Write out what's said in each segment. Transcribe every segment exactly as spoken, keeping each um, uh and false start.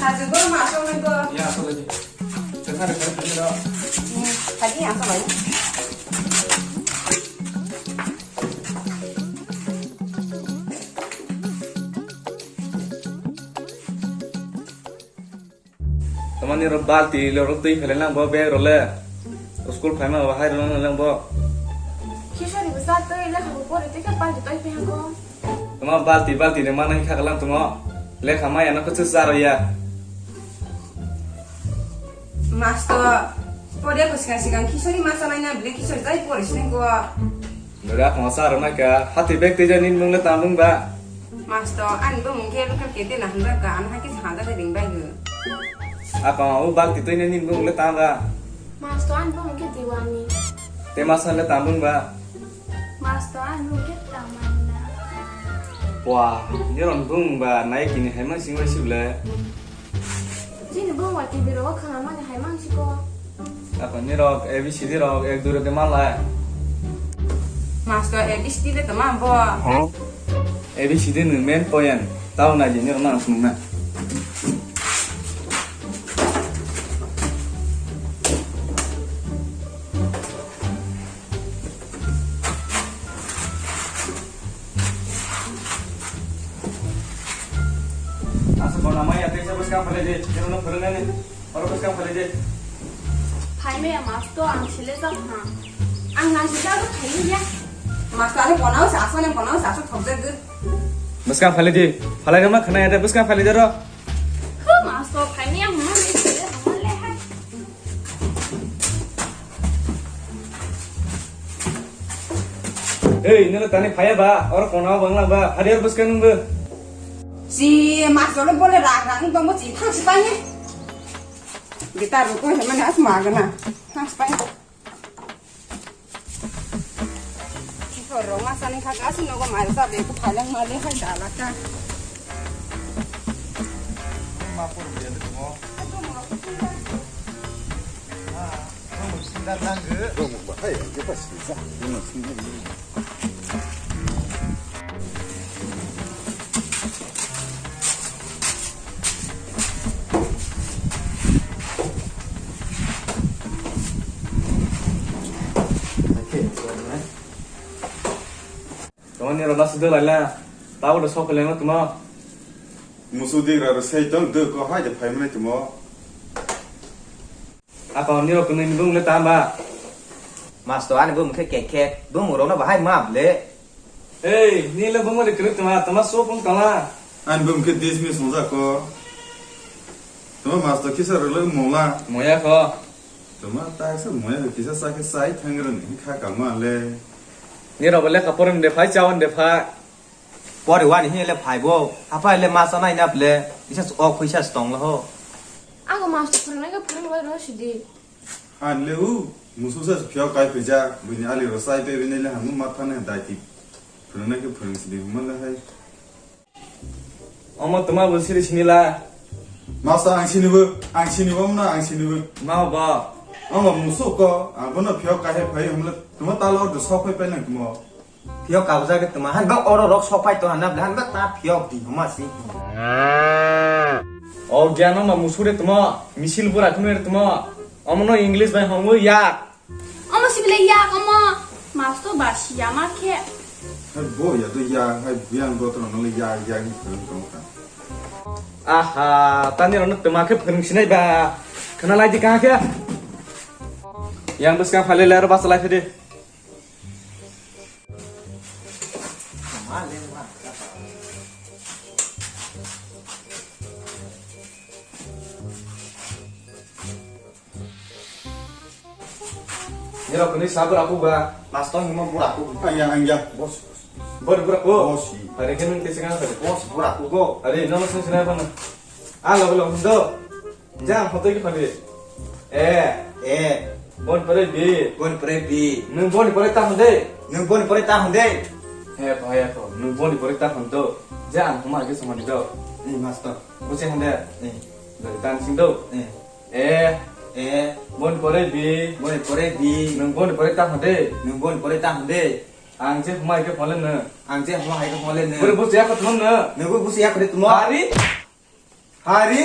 Aji bo ma asok nai bo. Ya, asok lagi. Tengah ada kali kali dah. Hmm, tadi yang apa lagi? Tamani ro balti le ro twi phele nang bo bag ro le. School phaima bo hai ro nang bo. Kishori bo sa twi le khabu pore twi khe balti twi phe ko. Tama balti balti de manang kha kalang tamo. Lekha maya no kuchu sa ro ya. Master, pore ko sigang sigang kishori masa nai na bile kishori tai pore sini ko. Nora khama sa rwna kha, hati bag twi jani mung le tam bung ba. Master, ani bo mung khe lokal kete na hwnba ka, ano hake sa hanja de ring bai gu. Apa o bag twi twi ni mung le tam ba. Master, ani bo mung khe Diwani. Te masa le tam bung ba. Master, ani mung khe Tamanna. Wah, ni ron bung ba, nai kini hai mang sing bai sib le. Chini bung wa T V ro khana mani hai mang siko. Apa ni rok A B C D rok ek dui rok de malai. Master A B C D le tama bo. Huh? A B C D ni main point. Tau na je ni rok nang sung na. Asa kona maya tesa bwskang phalai di, keno no phwrwng nani, oro bwskang phalai di. Phaimaya masto ang sile jak ha. Ang nang sile jak phaimaya. Masto ani kona o sa, asa nang kona o sa, asa thok jak gw. Bwskang phalai di, phalai rwma khna ya de, bwskang phalai di ro. Huh, masto phaimaya hwnma ni sile hwnma le hai. Ei, nila tani phaya ba, oro kona bangla ba, hari oro bwskang nungbo. Si mas jolo bole rak rak nung tongbo si thang si panye. Gitar rukun hemani as magana. Thang si panye. Roma sani kha kasi nogo mai sa be ku phalang male hai dala ka. Ma por dia de mo. Tongni rok lasu de laila. Tabo de sok lengma tuma. Musu digra rok sei tong de ko hai de phai mane tuma. Apa nirok kwnwi ni bung le tamba? Masto ani bung khe kek kek, bung rok no bahai ma ble. Ei, ni le bung le kwnwi tama, tama so bung tama. Ani bung khe dismiss wngjak ko. Tama masto kisa rok le mola. Moya ko. Tama tak sa moya kisa sa khe sai thang ro ni kha kama le. Nirok le lekha porom de phai, chawan de phai. Pori wani hi le phai bo, apa le masa nai na ble, isa o khuisa stong lo ho. Ako master phwrwngnai khe phwrwng bai rw sidi. Han le u, musu sa phiyok kai phija, buini ali rosai pe bini le hamu matha ne dai ti. Phwrwngnai khe phwrwng sidi huma le hai. Omo tuma bo siri sini la. Master ang sini bo, ang sini bo na ang sini bo. Ma ba. Omo musu ko, ang bono phiyok kai phai hum le, tuma talo de sok phai pe nang tuma. Phiyok kabjak de tuma, han bak oro rok sok phai to han na, han bak ta phiyok di homa si. O gyan ma musuk de tuma, misil bura khunu de tuma. Omo no English bai hongo yak. Omo si bile yak omo. Masto ba si ya ma khe. Hai bo ya to ya, hai buyang bo to no ya ya ni khun to ka. Aha, tani rok no tuma khe phwrwng sinai ba. Khna lai di ka khe. Yang bwskang phale le aro basa lai phede. Nirok kini sabur aku ba. Masto himo bura aku. Ang ya, ang ya. Bos. Bor bura ko. Bos si. Hari kini kesi kan hari. Bos bura aku go. Hari nono sini sini apa na? Ah, lo lo do. Jang, hoto ki phabi. E. E. Bon pore bi. Bon pore bi. Nung bon pore ta hunde. Nung bon pore ta hunde. He ko, he ko. Nung bon pore ta hundo. Jang, huma ge samani do. Ni master. Buche hunde. Ni. Dari tan sing do. Ni. E. E. Bon pore bi. Bon pore bi. Nung bon pore ta hunde. Nung bon pore ta hunde. Ang je huma ge phone le no. Ang je huma ge phone le no. Bore buche ya ko thon no. Nung buche ya ko thon no. Hari. Hari?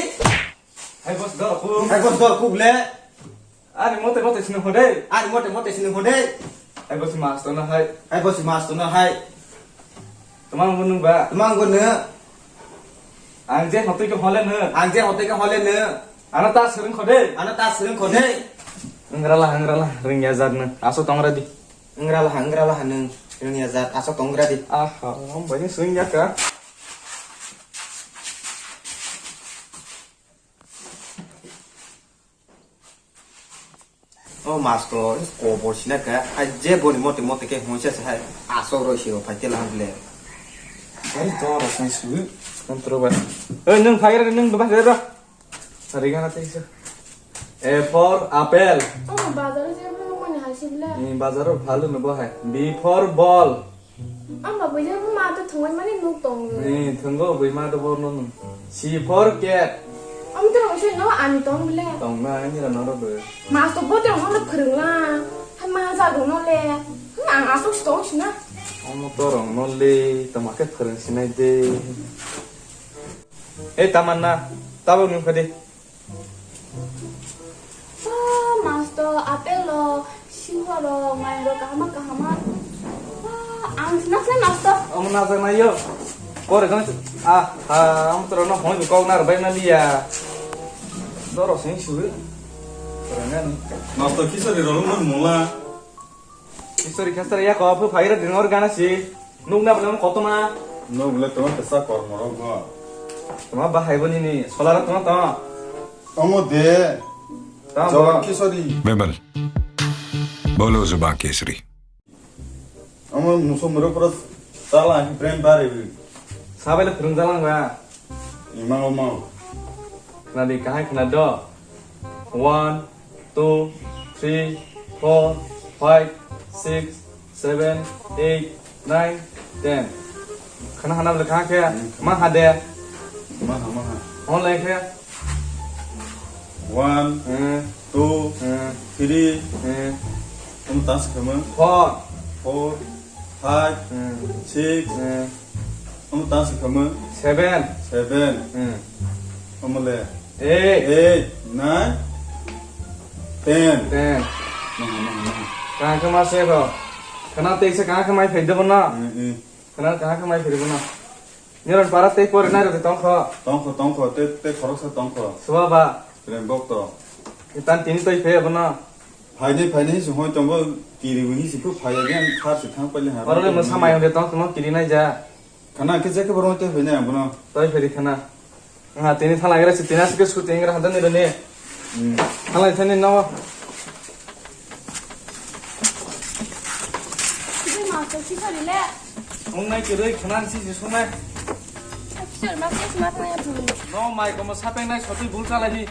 Hai boss, dol kuk. Hai boss, dol kuk le. Ani mote mote sini hode. Ani mote mote sini hode. Hai boss, mas to na hai. Hai boss, mas to na hai. Tamang bunu ba. Tamang bunu. Ang je hotoi ke hole ne. Ang je hotoi ke hole ne. Ano ta sering khode. Ano ta sering khode. Ngrala, ngrala, ring ya jat ne. Aso tongra di. Ngrala, ngrala, nung ring ya jat. Aso tongra di. Aha, bani sering ya ka. O master, kobor sina ka, ai je boni mote mote ke hon se hai, asok roi se o phai tela han ble. Ai to ro sai su, kontro ba. Oi, nung phai ra, nung ba ra. Sari gana te se. A for apple. O bazar se mo mo ni hai se ble. Ni bazar o bhalu no bo hai. B for ball. Ama buja bu ma to thungwi mani nuk tong. Ni thungo bui ma to bo no. C for cat. Am to rong se no ani tong bile. Tong na ani ra no ro be. Ma to bo to no phwrwng la. Ha ma ja go no le. Ha ang asuk tong sina. Omo to rong no le, to ma ke phwrwng sinai de. Ei Tamanna, tabuk nung phadi. Ah, master, apple lo, singho lo, ngai lo, kahama, kahama. Ah, ang sina sina, master. Omo na jang na yo. Kore jang, ah, ha, omo toro no hoi kok na bai na liya. Doro sing sui. Kore ngan. Master, kisa di rolong man mola. History khesar ya ko phu phaira din or gana si. Nuk na bole kotoma. Nuk bole toma tesa kormo rok go. Toma bahai boni ni solara toma toma. Omo de. Toma Jawan baba. Kisori. Bimal, bolo zuban kesari. Omo muso muro pura sala hi prem bare bi. Sabai le phwrwng jalang ba. Imang omo. Khwnadi, kahai khwnado. One, two, three, four, five, six, seven, eight, nine, ten. Khwna hana bole kahai khe, hmm, ma ha de. Ma ha, ma ha. Hon lai khe. One, hmm, two, hmm, three. Hmm. Omo tang se khamang. Four. Four. Five, hmm, six, hmm, omo tang se khamang. Seven. Seven. Hmm. Omo le. Eight. Eight, nine, ten. Ten. Maha, maha, maha. Kaham khe ma se kho. Khwna tei se kaham khe mai phai de bono. Hmm, hmm. Khwna kaham khe mai phai de bono. Nyoron para tei pore nai rok tong kho. Tong kho, tong kho. Te, te khorok sa tong kho. Suwa ba. Rembok to. Itan tini toi phai bono. Phaini, phaini, se hoi tongo, kiri bo hinsi khu phai ya, gen thar se thang paili ha. Oro le mwsa mai hwnde tong tongma kiri nai ja. Khana khe je khe bo roi toi phaini ang bono. Toi phai ri khana. Nga tini thala gira si tina sike shooting gira hadan ni rani. Hmm. Thala ithani no. Sike ma to si khali le. Ong nai kiri khana si si sunai. Sir ma ke ma thang ya. No mai ko mo sapeng nai soti bul chala hi.